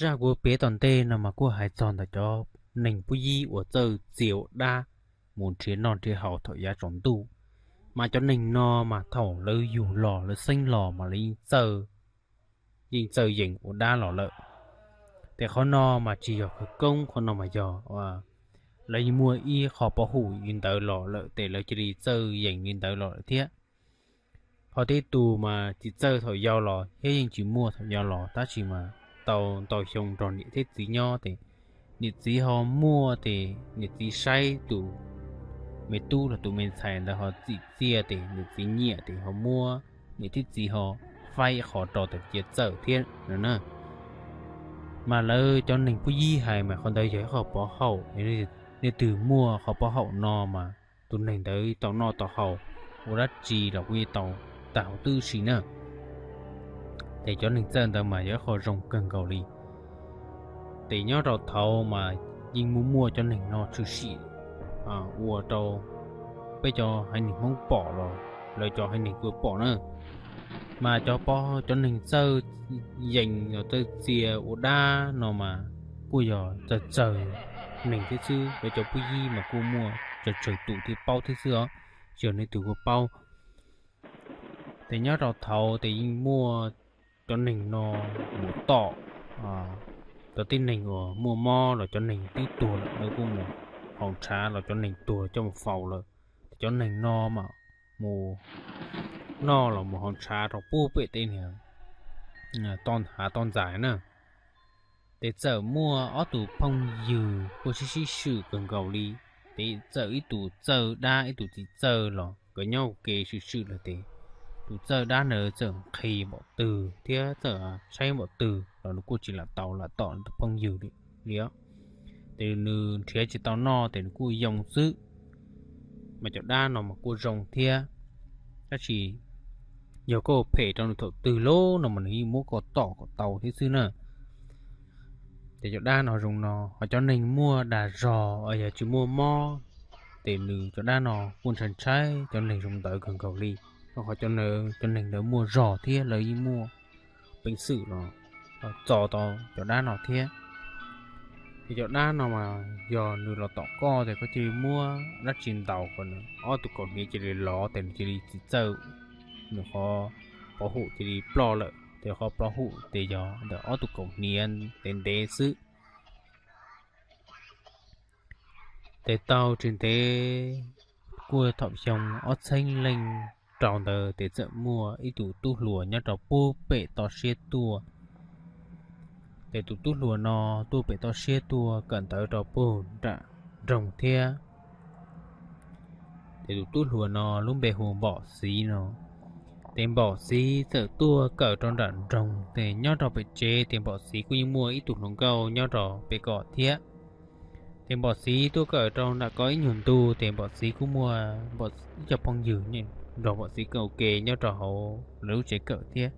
Zaj kuv piav tom ntej no mas kuj hais txog ntawm cov neeg pub yib uas txawj txia ua dab mus nrhiav noj nrhiav haus thaum yav tsaus ntuj. Mas cov neeg no mas thaum lawv yug los lawv xeeb los mas lawv yeej txawj, yeej txawj yees ua dab los lawm. Ces qhov no mas tsis yog khawv koob, qhov no mas yog lawv yeej muaj ib qho pov hum li ntawd los lawm ces lawv cia li txawj yees li ntawd los lawm thiab. Ho tej tus mas tsis txawj thaum yau los thiab yeej tsis muaj thaum yau los tab sis mas tau ntau xyoo nrog niam thiab txiv nyob ces niam txiv ho muaj ces niam txiv saib tus me tub los tus me ntxhais ntawd ho txim txiaj ces niam txiv nyiam ces ho muab, niam thiab txiv ho faib ib qho rau ces cia txawj thiab no na. Mas lawv cov neeg pub yib hais mas qhov ntawd yog ib qho pov haum, nej twg muaj qhov pov haum no mas tus neeg ntawd tau noj tau haus, ua dab tsi los kuj yeej tau tag huv tib si na. Ces cov neeg txawj ntawd mas yog ib qho zoo kawg nkaus li. Ces nyob rau thaud mas yeej muaj muaj cov neeg no tshwm sim ua rau peb cov haiv neeg Hmoob pom los lawv cov haiv neeg kuj pom na. Mas cov, cov neeg txawj yees los txawj txia ua dab no mas kuj yog txawg txawg neeg thiab xwb, lawv cov pub yib mas kuj muaj tsawg tsawg tus thiab paub thiab xwb os, tsis yog nej tus kuj paub. Ces nyob rau thaud ces yeej muaj cov neeg no mus tom cov tib neeg uas muaj mob los cov neeg twb tuag lawm lawv kuj mus haus ntshav los cov neeg tuag coj mus faus lawm. Ces cov neeg no mas mus noj los mus haus ntshav rau pub pem tej niag toj hav toj ntxas na. Ces txawm muaj ob tug phooj ywg kuj sib sib swm kawg nkaus li. Ces txawm ib tus txawj dab ib tus tsis txawj los nkawd nyob ua ke swm swm lawm ces tus txawj dab ntawd txawm nqhis npaum twg thiab txawm tshaib npaum twg los nws kuj tsis lam tau lam tom tus phooj ywg li os. Ces nws nrhiav tsis tau noj ces nws kuj yoo xwb. Mas cov dab no mas kuj zoo thiab, tab sis yog koj phem rau nws thaum twg lawm no mas nws yeej muab koj tom kom tau thiab xwb na. Ces cov dab no zoo no, ho cov neeg muaj dag zog yog tsis muaj mob, ces nws cov dab no kuj ntshai ntshai cov neeg zoo ntawd kawg nkaus li. Rau qhov cov neeg ntawd muaj zog thiab lawv yeej muaj peev xwm los txo tau cov dab no thiab. Ces cov dab no mas yog nws los tom koj ces koj cia li muab dab tsi ntaus kom nws ob tug kaus hniav cia li lov ces nws cia li tsis txawj, nws qhov pov hum cia li ploj lawm. Ces qhov pov hum ces yog ntawm ob tug kaus hniav ntev ntev xwb. Ces tau tsis ntev, kuj thaum xyoo ob txhiab leej rau ntawd ces txawm muaj ib tug tub hluas nyob rau pub pem toj siab tuaj. Ces tus tub hluas no tuaj pem toj siab tuaj kawm ntawv rau puag nram nroog thiab. Ces tus tub hluas no lub npe hu Npom Xiv no. Ces Npom Xiv txawm tuaj kawm rau nram nroog ces nyob rau pem tsev ces Npom Xiv kuj yeej muaj ib tug hluas nkauj nyob rau pem ko thiab. Ces Npom Xiv tuaj kawm rau nram ko ib nyuag ntu ces Npom Xiv kuj muaj ib co phooj ywg nrog Npom Xiv kawm ua ke nyob rau hauv lawv lub tsev kawm thiab.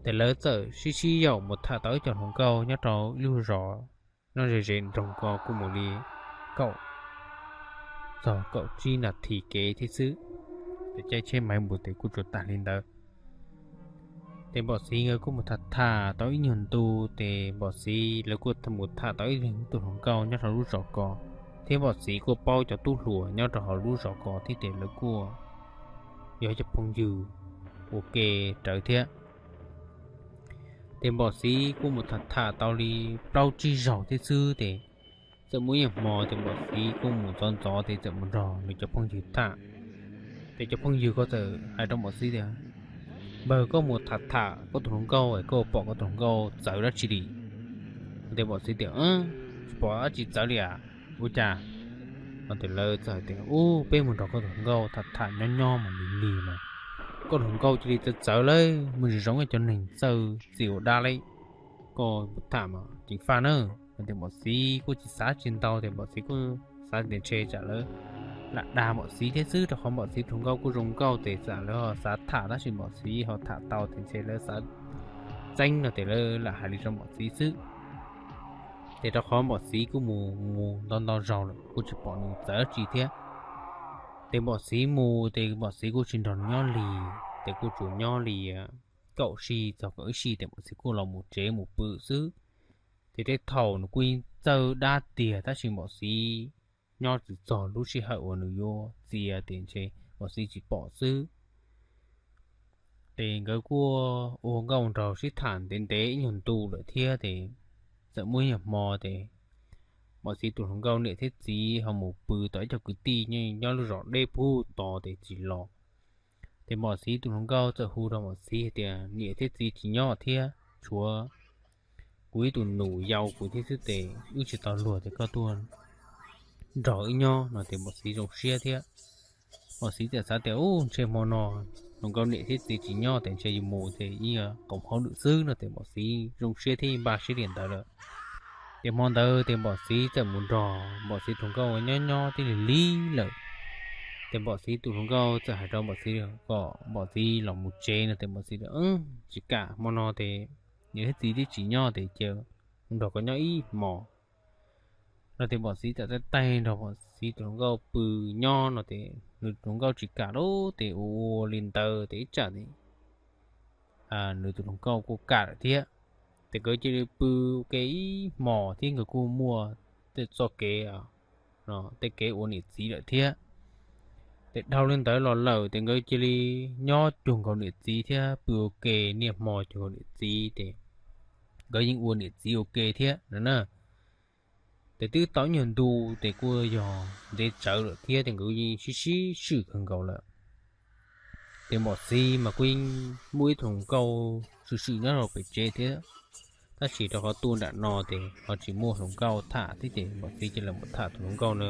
Ces lawv txawm sib sib yaum mus tham tau ib co hluas nkauj nyob rau ib lub zos nyob ze ze nroog ko kuj mus li kaum txog kaum tsib nas this kev thiab xwb. Ces caij tsheb maiv npus ces kuj tsuas tag li ntawd. Ces Npom Xiv nkawd kuj mus tham tham tau ib nyuag ntu, ces Npom Xiv lawv kuj mus tham tau ib tug hluas nkauj nyob rau lub zos ko, thiab Npom Xiv kuj paub cov tub hluas nyob rau hauv lub zos ko thiab ces lawv kuj yog cov phooj ywg ua ke rawv thiab. Ces Npom Xiv kuj mus tham tham tau li plaub tsib zaug thiab xwb ces txawm muaj ib hmo ces Npom Xiv kuj mus ntxov ntxov ces txawm mus nrog nws cov phooj ywg tham. Ces cov phooj ywg ko txawm hais rau Npom Xiv tias, Npawg, koj mus tham tham koj tus hluas nkauj es koj pom koj tus hluas nkauj txawv dab tsi li? Ces Npom Xiv tias, Tsis pom dab tsi txawv li as. Ua cas? No ces lawv txawm hais tias, Ub, peb mus nrog koj tus hluas nkauj tham tham nyob nyob mas lig lig mas koj hluas nkauj cia li txawv txawv lawm, muaj zoo zoo cov neeg txawj txia ua dab li, koj tham mas ceev faj na. Ces Npom Txwv kuj tsis xav tsis ntau, ces Npom Txwv kuj xav tias ntshe tsam lawv lam dag Npom Txwv thiab xwb, rau qhov Npom Txwv tus hluas nkauj kuj zoo nkauj, ces tsam lawv ho xav tham tab sis Npom Txwv ho tham tau, ces ntshe lawv xav txeeb no ces lawv lam hais li rau Npom Txwv xwb. Ces rau qhov Npom Txwv kuj mus mus ntau ntau zaus lawm kuj tsis pom nws txawv tsi thiab. Ces Npom Txwv mus ces Npom Txwv kuj tsis nrog nws nyob li, ces kuj tsuas nyob li kaum sij txog kaum ib sij ces Npom Txwv kuj los mus tsev mus pw xwb. Ces tej thaum nws kuj txawj dab tiag tab sis Npom Txwv nyob tsis txog lub sij hawm uas nws yuav txia ces ntshe Npom Txwv tsis pom xwb. Ces nkawd kuj ua nkauj nraug sib tham ntev ntev ib nyuag ntu lawm thiab ces txawm muaj ib nyuag hmo ces Npom Txwv tus hluas nkauj niam thiab txiv ho mus pw tom ib co kwv tij nyob lub zos deb pug tod ces tsis los. Ces Npom Txwv tus hluas nkauj txawm hu rau Npom Txwv hais tias, niam thiab txiv tsis nyob thiab, tshuav kuv ib tug nus yau kuv thiab xwb ces wb tsis tau luag ces koj tuaj nrog wb nyob no ces Npom Txwv zoo siab thiab. Npom Txwv txawm xav tias, u, ntshe hmo no hluas nkauj niam thiab txiv tsis nyob ces ntshe yus mus ces yeej yuav qoom hauj lwm xwb no ces Npom Txwv zoo siab thiab npaj siab li ntawd lawm. Ces hmo ntawd ces Npom Txwv txawm mus nrog Npom Txwv tus hluas nkauj nyob nyob tib lig lig lawm. Ces Npom Txwv tus hluas nkauj txawm hais rau Npom Txwv kom Npom Txwv los mus tsev no ces Npom Txwv tias, tsis kam, hmo no ces niam thiab txiv twb tsis nyob ces cia mus nrog koj nyob ib hmos no ces Npom Txwv txawm taij taij nrog Npom Txwv tus hluas nkauj pw nyob no ces nws tus hluas nkauj tsis kam lawm ces ua ua li ntawd ces ib tsam nws tus hluas nkauj kuj kam lawm thiab. Ces nkawd cia li pw ua ke ib hmos thiab nkawd kuj muaj tej txoj kev, tej kev ua niam txiv lawm thiab. Ces dhau li ntawd los lawm ces nkawd cia li nyob cuag nkaus niam txiv thiab pw ua ke niaj hmo cuag nkaus niam txiv ces nkawd yeej ua niam txiv ua ke thiab no na. Ces twb tau ib nyuag ntu ces kuj yog ntev tsawv lawm thiab ces nkawd yeej sib sib swm kawg nkaus lawm. Ces Npom Txwv mas kuj yeej muaj ib tug hluas nkauj swm swm nyob rau pem tsev thiab, tab sis rau qhov tuaj nram no ces ho tsis muaj hluas nkauj tham thiab ces Npom Txwv cia li mus tham tus hluas nkauj na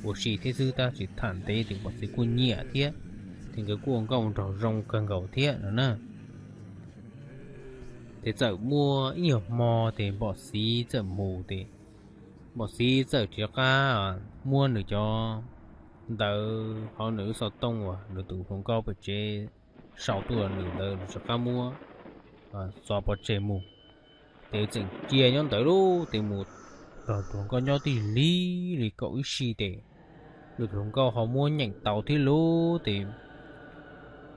ua si thiab xwb tab sis tham ntev ces Npom Txwv kuj nyiam thiab, ces nkawd kuj ua nkauj nraug zoo kawg nkaus thiab no na. Ces txawm muaj ib nyuag hmo ces Npom Txwv txawm mus ces Npom Txwv txawm rov qab muab nws cov ntawv hauv nws lub xov tooj uas nws tus hluas nkauj pem tsev sau tuaj nws ntawd nws rov qab muab txo pov tseg mus. Ces tseem cia nyob ntawd lauj ces mus nrog tus hluas nkauj nyob tib lig li kaum ib sij ces nws tus hluas nkauj ho muab nyeem tau thiab lauj ces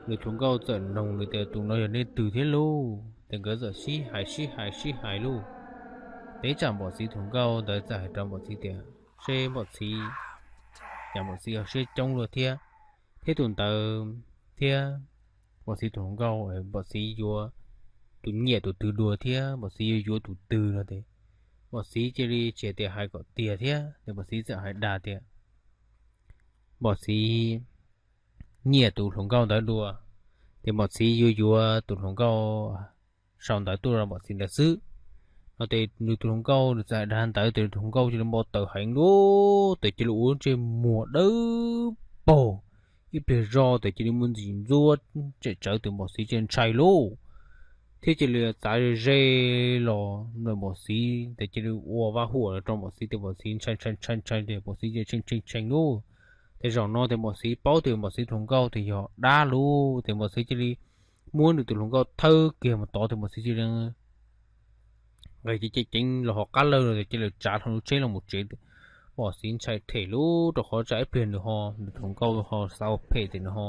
nws tus hluas nkauj txawm noog nws tias tus no yog nej twg thiab lauj. Ces nkawd txawm sib hais sib hais sib hais lauj. Ces ib tsam Npom Txwv tus hluas nkauj ntawd txawm hais rau Npom Txwv tias, seb Npom Txwv, cas Npom Txwv ho siab coob luaj thiab, thiab tus ntawd thiab Npom Txwv tus hluas nkauj, Npom Txwv yuav tus nyiam tus twg dua thiab Npom Txwv yuav yuav tus twg no ces Npom Txwv cia li tsis hais tias hais kom tiag thiab ces Npom Txwv txawm hais dag tias Npom Txwv nyiam tus hluas nkauj ntawd dua, ces Npom Txwv yuav yuav tus hluas nkauj sau ntawv tuaj rau Npom Txwv ntawd xwb. No ces nws tus hluas nkauj nws txawm hais dag ntawd ces nws tus hluas nkauj cia li npau taws heev lauj, ces cia li ua ntsej muag dawb paug, ib pliag zoj ces cia li muaj ntxim ntxuab tsem tsawv ces Npom Txwv cia li ntshai lauj, thiab cia li txav ze ze los ntawm Npom Txwv ces cia li ua vaj huam los rau Npom Txwv ces Npom Txwv ntshai ntshai ntshai ntshai ces Npom Txwv cia li tshee tshee tshee lauj. Ces zaum no ces Npom Txwv paub tias Npom Txwv tus hluas nkauj ces yog dab lauj, ces Npom Txwv cia li muab nws tus hluas nkauj thawb kiag mus tod ces Npom Txwv cia li nqis ceev ceev los hauv qab lawg los ces cia li tsav hlo lub tsheb los mus tsev. Npom Txwv ntshai them lauj, rau qhov tsam ib pliag nws ho nws tus hluas nkauj ho xav ua phem ces nws ho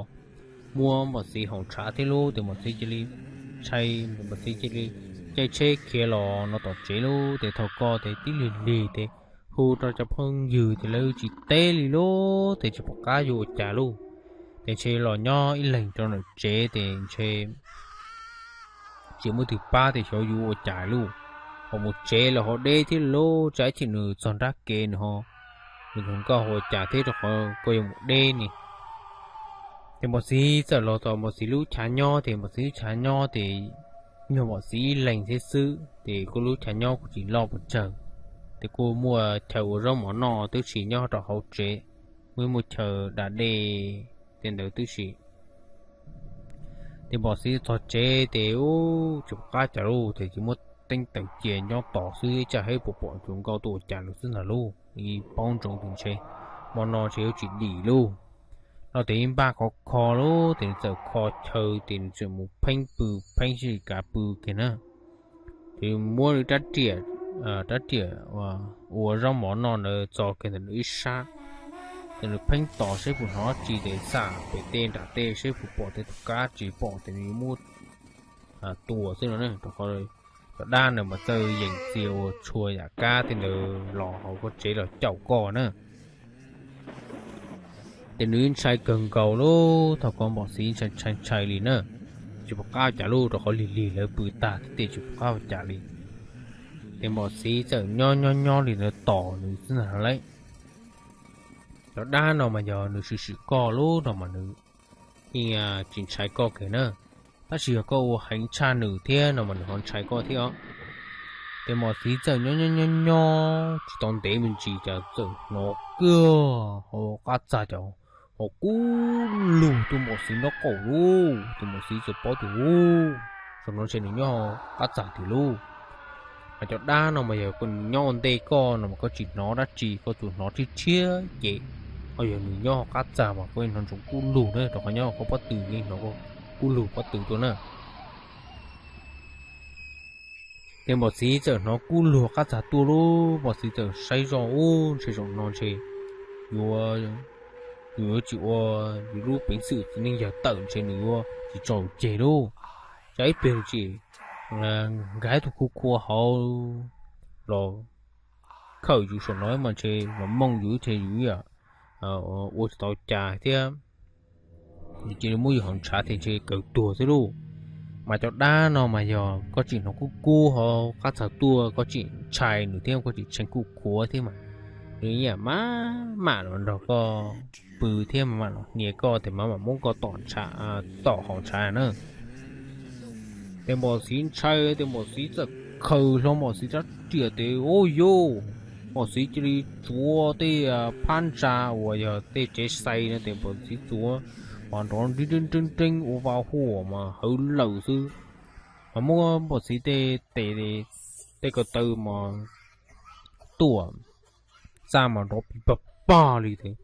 muab Npom Txwv haus ntshav thiab lauj, ces Npom Txwv cia li ntshai, Npom Txwv cia li caij tsheb khiav los no tom tsev lauj. Ces thaum ko ces tib lig lig ces hu rau cov phooj ywg ces lawv tsis teb li lauj, ces tsis pom qab yuav ua cas lauj. Ces ntshe los nyob ib leeg rau ntawm tsev ces ntshe tsis muaj twg pab ces xyov yuav ua cas lauj. Ho mus tsev los ho deb thiab lauj, tsam ib chim nws txog nrab kev nws ho, nws tus hluas nkauj ua cas thiab rau qhov koj yuav mus deb ne. Ces Npom Txwv txawm los tom Npom Txwv lub chav nyob, ces Npom Txwv lub chav nyob ces nyuag Npom Txwv ib leeg thiab xwb, ces kuj lub chav nyob kuj tsis loj pes tsawg, ces kuj muaj chaw ua zaub mov noj tib si nyob rau hauv tsev, muaj ib muaj chaw da dej tej ntawd tib si. Ces npom xiv txog tsev ces ub tsis pom qab cas lauj, ces tsis muab teeb taws cia nyob tos xwb, ib tsam hib puas pom tsuas nkauj tuaj ua cas lawm xwb ntag lauj. Ib paub ntsoov tias ntshe hmo no ntshe yuav tsis dim lauj. No ces ib npaj khov kho lauj, ces nws txawm kho chaw ces nws txawm mus pheeb pw, pheeb sib kav pw kiag na. Ces muab rab riam, rab riam ua zaub mov noj ntawd txo kiag ntawm nws ib sab. Ces nws pheeb tos seb puas hnov tsi, ces xam pem tej nram tej seb puas pom tej tus kab, tsis pom ces nws yuav muab tua xwb no ne, rau qhov cov dab ntawd mas txawj yeem txia ua txhua yam kab tej ntawd los hauv koj tsev los caum koj na. Ces nws ntshai kawg nkaus lauj, thaum ko npom xiv ntshai ntshai li na, tsis pom qab ua cas lauj, rau qhov lig lig lawv pw tag thiab ces tsis pom qab ua cas li. Ces npom xiv txawm nyob nyob nyob li ntawd tos nws xwb ntag lauj. Cov dab no mas yog nws swm swm koj lauj no mas nws yeej tsis ntshai koj kiag na, tab sis yog koj ua heev tshaj nws thiab no mas nws ho ntshai koj thiab os. Ces npom xiv txawm nyob nyob nyob nyob tsis tau ntev me ntsis cas txawm hnov kiag hauv qab txag cov ho kub lug tuaj npom xiv nraub qaum lauj. Ces npom xiv txawm paub tias ub, zaum no ntshe nws nyob hauv qab txag tiag lauj. Mas cov dab no mas yog nws nyob ua ntej koj no mas koj tsis hnov dab tsi, koj tsuas hnov rhiab rhiab ces ho yog nws nyob hauv qab txag mas koj hnov ntsoov kub lug na, rau qhov nyob hauv koj pob tw yeej hnov kub lug pob tw tuaj na. Ces npom xiv txawm hnov kub lug qab txag tuaj lauj, npom xiv txawm saib zoj ub ntshe zaum no ntshe yuav, nws yuav tsis ua yus lub peev xwm txiv neej yawg tawm, ntshe nws yuav tsis tso ceg lauj. Tsam ib pliag nws tsis nkag ib tug khua khua hauv los khawm yus saum no mas ntshe los mooj yus thiab yus ua tsis tau cas thiab. Nws cia li muab yus hauv ntshav thiab ntshe kawg tuag xwb lauj. Mas cov dab no mas yog koj tseem hnov kub kub hauv qab txag tuaj koj tseem ntshai nws thiab koj tseem tshee kuj khuav thiab mas nws yeej mam mam los nrog koj pw thiab mam mam los hnia koj ces mam mam muab koj tom hauv ntshav na. Ces npom xiv ntshai ces npom xiv txawm khaws hlo npom xiv rab riam ces ub yuj, npom xiv cia li tsuav tej phab ntsa uas yog tej tsev xais no ces npom xiv tsuav mas nrov nreeb nreeb ua vaj huam mas hawv lawm xwb. Mas muab npom xiv tej tes, tej ko taw mas tuaj, txaj mas nrov pig pag pag li ces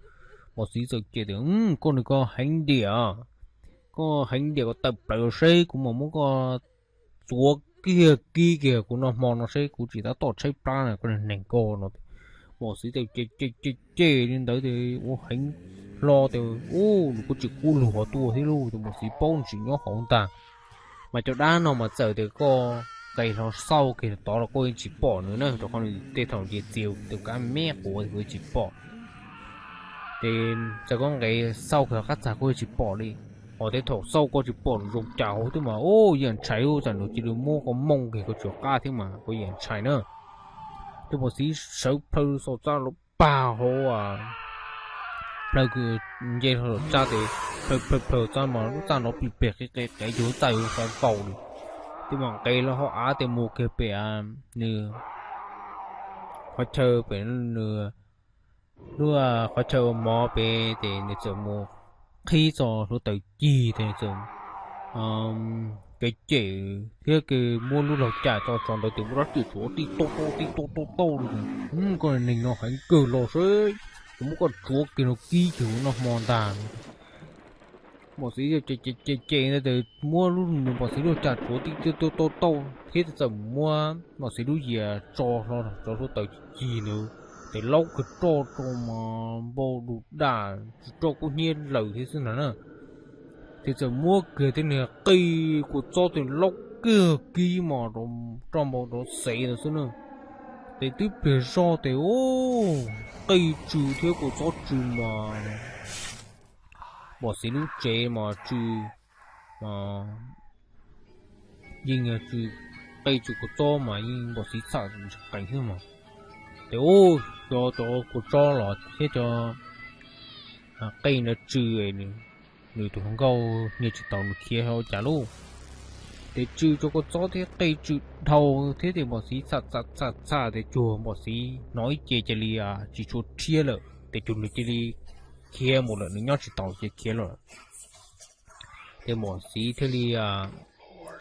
npom xiv txawm cem tias, Koj nws koj heev diam, koj heev diam koj tawm plaws los seb kuv mam muab koj txuav kiag kib kiag kuv noj hmo no seb kuv tsis tab tom tshaib plab na koj neeg koj no. Npom xiv txawm cem cem cem li ntawd ces ua heev hlo ces ub nws kuj tsis kub lug tuaj thiab lauj, ces npom xiv paub nws tsis nyob hauv ntag. Mas cov dab no mas txawm tias koj nqes hlo xauj kiag tod los koj yeej tsis pom nws na, rau qhov nws tej thaum nce txias tus kab me quav kuj tsis pom. Ces txawm koj nqes xauj kiag qab txag koj yeej tsis pom li. Hos tej thaum xauj koj tsis pom nws zoo cas hauv thiab mas ub yeej ntshai ub, txawm nws cia li muab koj mooj kiag koj tsis qab thiab mas koj yeej ntshai na. Ces npom xiv sawv plhaw xauj txaj los pag hauv plhaw, nce hlo los txaj ces plhaw plhaw plhaw txaj mas lub txaj nrov plig plig qe qe qe ces lub txaj yuav fav nkaus li. Ces mam nqes los hauv av ces mus kiag pem nws qhov chaw pem nws lub qhov chaw ua mov pem ces nws txawm mus qhib txog hluav taws cig ces nws txawm kev cem thiab kev muab lub laug cam tso tso ntawd ces muab rab riam tsuav tij tauj tauj tij tauj tauj tauj li. Koj neeg no heev kawg los seb, kuv muab koj tsuav kiag no kib kiag kuv noj hmo ntag. Npom xiv cem cem ntawd ces muab lub nws npom xiv lub cam tsuav tij tauj tauj tauj thiab txawm muab npom xiv lub yias tso hlo rau hluav taws cig ntawd ces laub kiag roj rau mas npau du daj tsis roj kub hnyiab lawm thiab xwb ntag na. Ces txawm muab kiag tej niag qij kua txob tej laub kiag kib mas roj npau rov xev ntawd xwb na. Ces twb pliag zog ces qij tsw thiab kua txob tsw mas npom xiv lub tsev mas tsw, yeej tsw, qij tsw kua txob mas yeej npom xiv txham qees thiab mas. Ces ub, cov, cov kua txob los thiab cov qij ntawd tsw, nws tus hluas nkauj hnia tsis taus nws khiav ua cas lauj. Ces tsw cov kua txob thiab qij tsw dhau thiab ces npom xiv txham txham txham txham ces cuag npom xiv hnov ib ce cia li tsis tshua rhiab lawm ces cuag nws cia li khiav mus lawm, nws nyob tsis taus ces khiav lawm. Ces Mos Xis thiaj li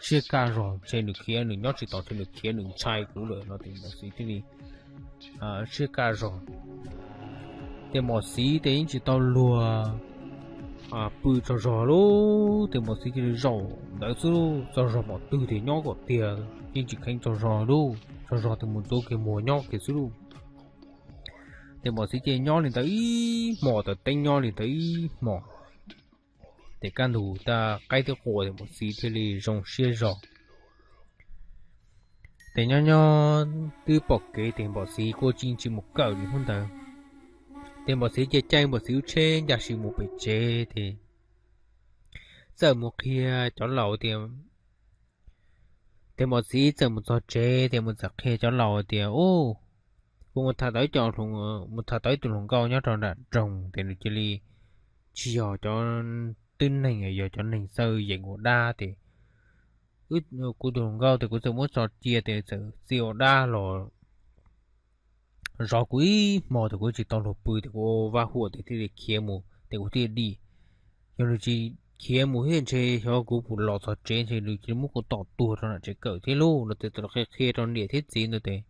siab kaj zog, ntshe nws khiav nws nyob tsis tau, ntshe nws khiav nws ntshai kuv lawm no ces Mos Xis thiaj li siab kaj zog. Ces Mos Xis ces yeej tsis tau luag pw tsaug zog lub, ces Mos Xis cia li zaum ntawd xwb, tsaug zog pom twg ces nyob kom tiag, yeej tsis kheev tsaug zog lub, tsaug zog ces mus ntxuav kiag muag nyob kiag xwb lub. Ces Mos Xis cia li nyob li ntawd ib hmos, taws teeb nyob li ntawd ib hmos. Ces kaj ntug tag qaib twb qua ces Mos Xis thiaj li zoo siab zog. Ces nyob nyob twb pom kev ces Mos Xis kuj tsis mus kawm li hnub ntawd. Ces Mos Xis cia li caij Mos Xis lub tsheb ncaj si mus pem tsev ces txawm mus qhia cov laus tias, ces Mos Xis txawm mus txog tsev ces mus txawm qhia cov laus tias, Ub, kuv mus tham tau ib co, mus tham tau ib tug hluas nkauj nyob rau nram nroog, ces nws cia li tsis yog cov tib neeg, yog cov neeg txawj yeem ua dab ces kuv tus hluas nkauj ces kuv txawm muab tso cia ces txawm txia ua dab los zov kuv ib hmo, ces kuv tsis tau luag pw ces kuv ua vaj huam ces thiaj li khiav mus ces kuv thiaj dim. Yog nws tsis khiav mus thiab ntshe xyov kuv puas los txog tsev, ntshe nws cia li muab kuv tom tuag rau nram tsev kawm thiab lauj no. Ces txawm los qhia qhia rau niam thiab txiv ntawd ces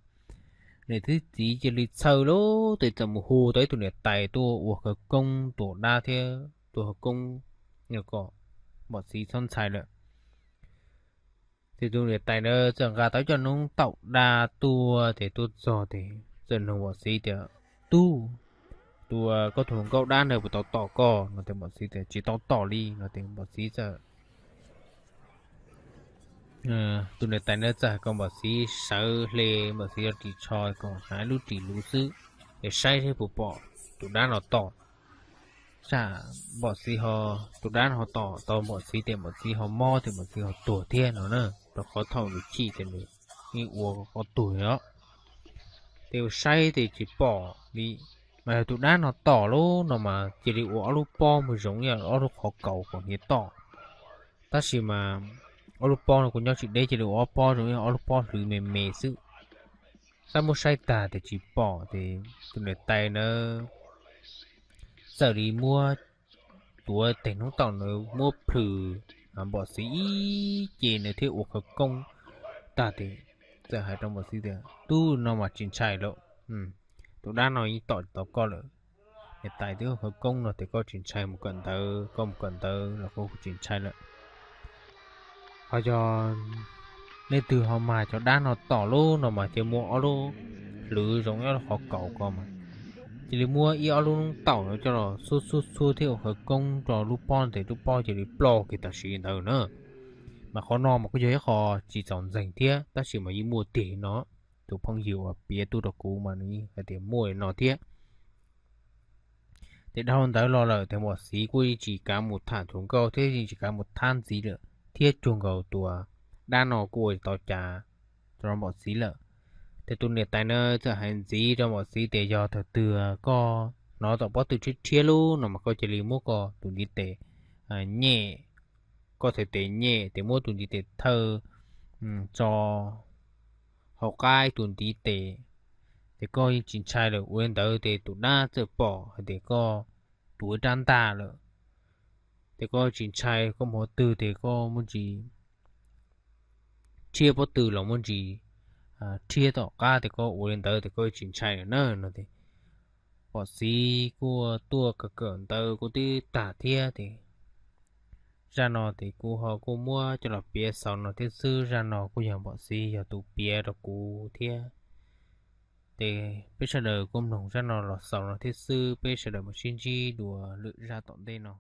niam thiab txiv cia li txhawj lawm ces txawm mus hu tau ib tug niam tais tuaj ua khawv koob tua dab thiab tua khawv koob kom Mos Xis txhob ntshai lawm. Ces tus niam tais ntawd txawm nqa tau cov noob taum dab tuaj ces tuaj txog ces txawm nug Mos Xis tias, Tub, tus, koj tus hluas nkauj dab ntawd puas tau tom koj no? Ces Mos Xis tias, Tsis tau tom li no. Ces Mos Xis txawm tus niam tais ntawd txawm hais kom Mos Xis sawv hle Mos Xis cov ris tsho kom hnav lub ris luv xwb es saib seb puas pom tus dab no tom. Tsam Mos Xis ho, tus dab no ho tom tau Mos Xis ces Mos Xis ho mob ces Mos Xis ho tuag thiab no na, rau qhov thaum nws chim ces nws yeej ua qhov tuag os. Ces ua saib ces tsis pom li, mas yog tus dab no tom lub no mas cia li ua ob lub pob mus zoo ib yam ob lub qhov kaus kom hniav tom. Tab sis mas ob lub pob no kuj nyob tsis deb, cia li ua ob pob zoo ib yam ob lub pob hlwv me me xwb. Tab muab saib tag ces tsis pom ces tus niam tais ntawd txawm li muab tuav tes noob taum ntawd muab plhws Mos Xis ib ce ntawd thiab ua khawv koob tag ces txawm hais rau Mos Xis tias, Tub, no mas tsis ntshai lawm, tus dab no yeej tom tsis tau koj lawm. Niam tais twb ua khawv koob no ces koj tsis ntshai, mus kawm ntawv, koj mus kawm ntawv los koj kuj tsis ntshai lawm. Ho yog leej twg ho mag cov dab no tom lub no mas cia li muab ob lub hlwv zoo ib lub qhov kaus ko mas cia li muab ib ob lub noob taum no coj los xub xub xub thiab ua khawv koob rau lub pob ces lub pob cia li ploj kiag tam sim ntawd na. Mas qhov no mas kuj yog ib qho tsis txaus ntseeg thiab tab sis mas yeej muaj tiag li no. Tus phooj ywg uas piav tuaj rau kuv mas nws hais tias muaj li no thiab. Ces dhau ntawd los lawm ces Mos Xis kuj yeej tsis kav mus tham tus hluas nkauj thiab yeej tsis kav mus thab ntxiv lawm thiab cuag nkaus tus dab no kuj ua tau cas rau Mos Xis lawm. Ces tus niam tais na txawm hais ntxiv rau Mos Xis tias yog thaum twg koj hnov tau pob tw rhiab rhiab lub no mas koj cia li muab koj tus ntiv tes nyem, koj txhais tes nyem ces muab tus ntiv tes thawj tso hauv qab tus ntiv tes, ces koj yeej tsis ntshai lawm. Ua li ntawd ces tus dab txawm pom hais tias koj tuav rab ntaj lawm, ces koj tsis ntshai, koj mus qhov twg ces koj muaj ntsis rhiab pob tw los muaj ntsis rhiab tom qab ces koj ua li ntawd ces koj tsis ntshai lawm na no. Ces Mos Xis kuj tuaj kawm kawm ntawv kuj twb tag thiab ces zaj no ces kuv ho kuj muab coj los piav xaus no thiab xwb. Zaj no kuj yog Mos Xis yog tus piav rau kuv thiab. Ces peb sawv daws kuj mloog zaj no los xaus no thiab xwb, peb sawv daws mam sib ntsib dua lwm zaj tom ntej no.